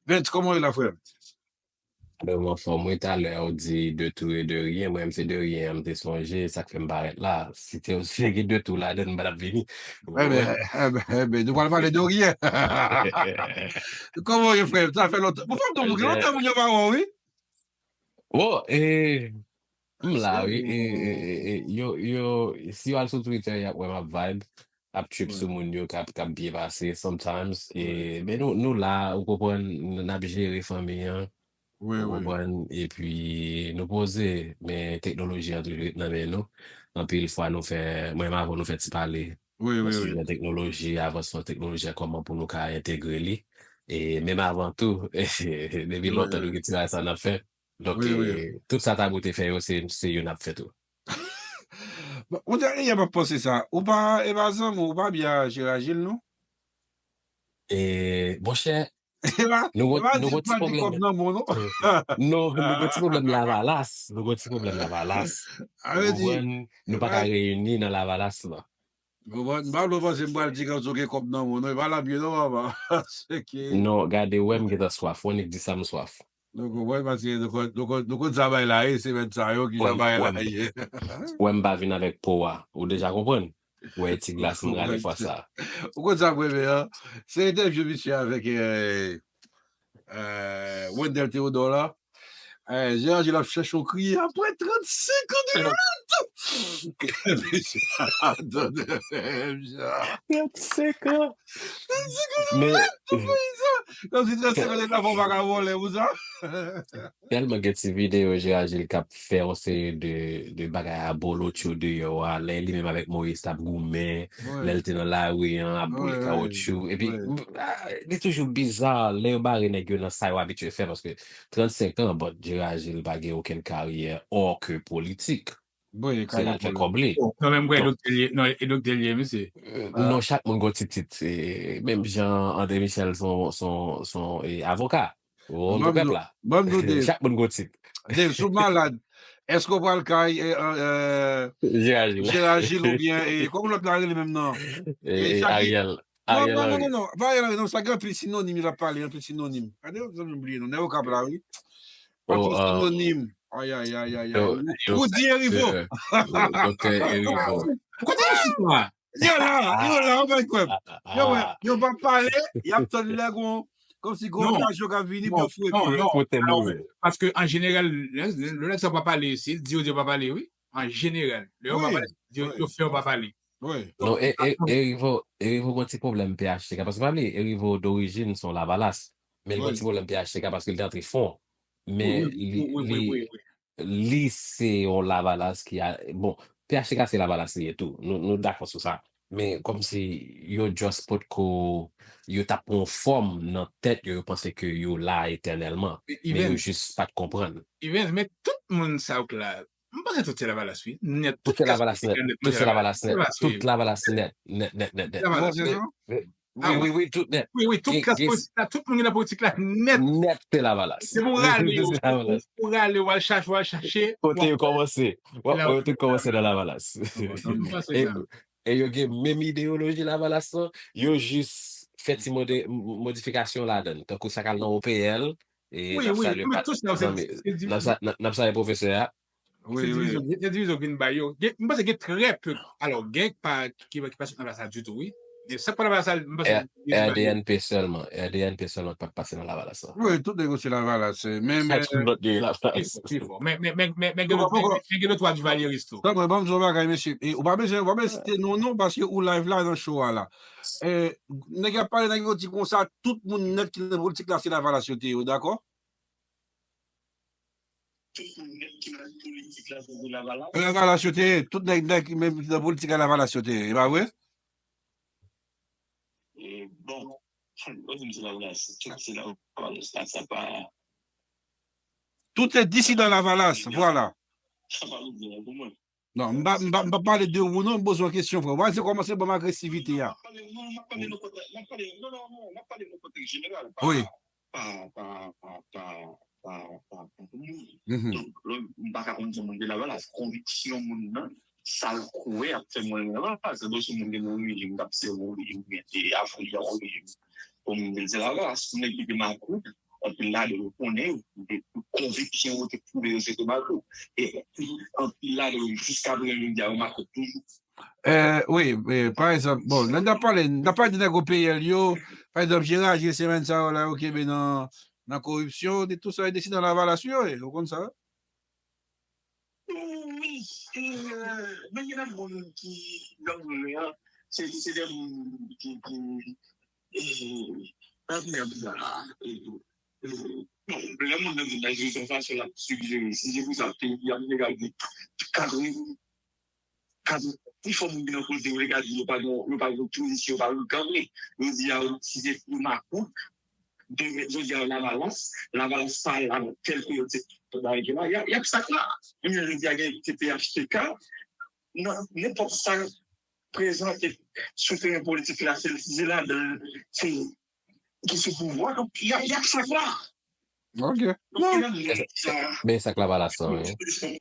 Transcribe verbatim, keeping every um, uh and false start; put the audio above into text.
Vince, kòman w ye la, frè? Mwen anfòm wi, talè ou di de tout et de rien, mwen menm se de rien an m te sonje, sa k fè m parèt la. Si te, si te gen de tout ladan l, m pa t ap vini. Ou Enben, konprann? enben, enben, nou pral pale de rien. Kòman w ye, frè? Sa fè lontan. Bon, fòk nou bouke lontan moun yo pa wè w, wi. Bon, e, m la, wi. E, e, e, e, yo, yo, si yo al sou Twitter, y ap wè m ap vibe, ap trip sou moun yo k ap, k ap byen pase sometimes. E, men nou, nou la, ou konprann, n ap jere fanmi an. Ou konprann? Epi nou poze, men teknoloji an toujou ret nan men nou. Anpil fwa nou fè, mwen menm avè w nou fè ti pale. Nan sijè teknoloji, avansman teknoloji a, kòman pou nou ka entegre li. E menm avan tou, depi lontan nou gen ti bagay sa n ap fè. Donk, e, tout sa Tabou te fè yo, se, se yo n ap fè tou. Bon, ou te, yè m ap panse sa. Ou pa, e pa zanmi, ou pa byen a Jera Jil, non? E, monchè, E pa, nou e gon, pa nou di gon ti pa di pwoblèm. Kòb nan men w, non? Non, nou gon ti pwoblèm Lavalas. Nou gon ti pwoblèm Lavalas. Ou Sa vle di, konprann? Nou pa ka reyini nan Lavalas la. Ou konprann? M pa vle w panse m pral di kòmsi w gen kòb nan men w, non. E pa la m ye, non, papa. Paske Non, gade, wè m gentan swaf. Ou annik di sa m swaf. Nou konprann, paske nou konn, nou konn, nou konn sa bay la ye, se mèt sa yo ki jan bay la ye. Wè m pa vin avèk po a. Ou deja konprann? Wè, ti glas m rale fwa sa. Ou konn sa m renmen an? Se entèvyou misye avèk, eh, eh, Wendell Theodore la. Eh, Jera Jil ap chèche w kriye apre trannsenk an de lit. Misye ap tande menm jan. Trannsenk an. Trannsenk an de lit, pou sa. Kòmsi trannsenk an de lit la fè w pa ka vòlè pou sa. Tèlman gen ti videyo Jera Jil k ap fè yon seri de, de bagay abolotcho deyò a, lè li menm avèk Moyiz t ap goumen, lè l te nan lari an, ap boule kawotchou. Epi, ah, li toujou biza, lè yo bare nèg yo nan sa yo abitye fè, paske trannsenk an, but Jera Jil pa gen okenn karyè hors que politik. Se l al fè kòb li. Non, men m kwè e doktè l ye, non, e doktè l ye, mesye. Non, chak moun gon ti tit. Menm jan André Michel son, son, son avoka. Ou konprann pèp la. Chak moun gon tit. Dave, si w malad, èske w pral kay Jera Jil oubyen, kòman lòt la rele menm nan? Ariel. Non, non, non, non, non. Pa Ariel Henry, non, sa gen anpil sinonim, l ap pale, anpil sinonim. Gade, zanmi m bliye non. Nèg Okap la, wi. Anpil sinonim. Ay, ay, ay, ay, ay. Rudy Heriveaux. Doktè Heriveaux. Kote yo sot la? Yo la, yo la, ou pa kwè m. Yo wè, yo pa pale, y ap tann lè gon, kòmsi gon okazyon k ap vini pou yo fouye kò yo. Kote nou ye? Paske an jeneral, lè, lè nèg sa pa pale, si l di yo di yo pa pale, wi. An jeneral, lè yo pa pale, yo, yo fè yo pa pale. Wi. Non, e, e, Heriveaux, Heriveaux gon ti pwoblèm P H T K, paske pa bliye, Heriveaux dorijin se yon Lavalas, men l gon ti pwoblèm P H T K paske l te antre fon. Men li, li, li se yon Lavalas ki a, bon, P H T K se Lavalas li ye tou. Nou, nou dakò sou sa. Men kòmsi yo just potko, yo t ap pran yon fòm nan tèt yo, yo panse ke yo la etènèlman. Men yo jis pa t konprann. Evens, men tout moun sa yo k la, m panse tout se Lavalas, wi. Nèt, tout se Lavalas nèt. Tout se Lavalas nèt. Tout Lavalas nèt. Nèt, nèt, nèt, nèt. Lavalas, non? Wi, wi, wi, tout nèt. Wi, wi, tout klas politik la, tout moun ki nan politik la, nèt. Nèt se Lavalas. Se pou rale yo, pou rale, w al chache, w al chache. Kote yo kòmanse? W ap wè yo tout kòmanse nan Lavalas. E yo gen menm ideyoloji Lavalas lan, yo jis fè ti mode-, modifikasyon ladan l. Tankou sa k al nan O P L, e n ap salye Pat, zanmi, n ap sa-, n ap, n ap salye pwofesè a. Wi, se divizyon, se divizyon ki vin bay yo. Gen, m panse gen trè pe, alò, gen pa, ki, ki pa sot nan Lavalas la ditou, wi. Men sa k pa Lavalas la, m panse R D N P sèlman, R D N P sèlman k pa t pase nan Lavalas la. Wi, tout nèg yo se Lavalas, men, men, tout lòt yo Lavalas. Men, men, men, men, men gen lòt, men, men gen lòt twa Duvalyeris tou. Tann mwen, ban m di w yon bagay, mesye. E, ou pa bezwen, ou pa bezwen site non, non, paske ou live la nan show a la. E, nèg y ap pale, nèg yo di konsa, tout moun nèt ki nan politik la, se Lavalas yo te ye, ou dakò? Tout moun nèt ki nan politik la, se de Lavalas. Lavalas yo te ye. Tout nèg, nèg ki menm ki nan politik la, Lavalas yo te ye. E pa vre? E, bon, yo di m se Lavalas. Tout se Lavalas. Sa, sa pa... Tout se disidan Lavalas. Vwala. Sa pa vle di anyen pou mwen. Non, m pa, m pa, m pa pale de ou non, m poze yon kesyon, frè. Ou pa vle kòmanse ban m agresivite a. Non, non, m ap pale nan kontèks, m ap pale, non, non, non, m ap pale nan kontèks jeneral. Wi. Pa, pa, pa, pa, pa, pa, pa pou moun. Donk, lè m pa ka konn si moun gen Lavalas, konviksyon moun nan, sa l kwè ap fè mwen renmen Lavalas. Se pou si moun gen yon rejim k ap sèvi yon rejim, oubyen te afilye a yon rejim. Pou moun gen se Lavalas, si nèg ki te Makout, anpil ladan yo konnen yo, de tout konviksyon yo te pwouve yo se Tomato. E anpil ladan yo jiskaprezan jodi a yo makòt toujou. Wi, pa egzanp, bon, lè n ap pale, n ap pale de nèg O P L yo, pa egzanp, Jera Jil, semèn sa yo la, yo kenbe nan nan koripsyon, de tout sa, e de si nan lavalas yo ye, ou konn sa? Wi, men gen de moun ki nan mwen an, se se de moun ki ki pa byen byen la. Bon, lè moun nan vin la, jis yon fason l ap sijere, si se pou sa, peyi a, m te ka di, kadre, kadre, pi fò moun ki nan kote, yo te ka di, yo pa gen, yo pa gen pozisyon, yo pa gen kanpe. Yo di a, si se pou makout, demen, jodi a, lavalas, lavalas pa la nan tèl peryòd, se tout bagay ki la, y ap, y ap sa k la. Menm jan jodi a, gen T P H T K, nan nenpòt sa prezante sou teren politik la, se, se ladan, se ki sou pouvwa, donk, y ap, y ap sa k la. Ok. Donk, se nan Men sa k lavalas lan, wi.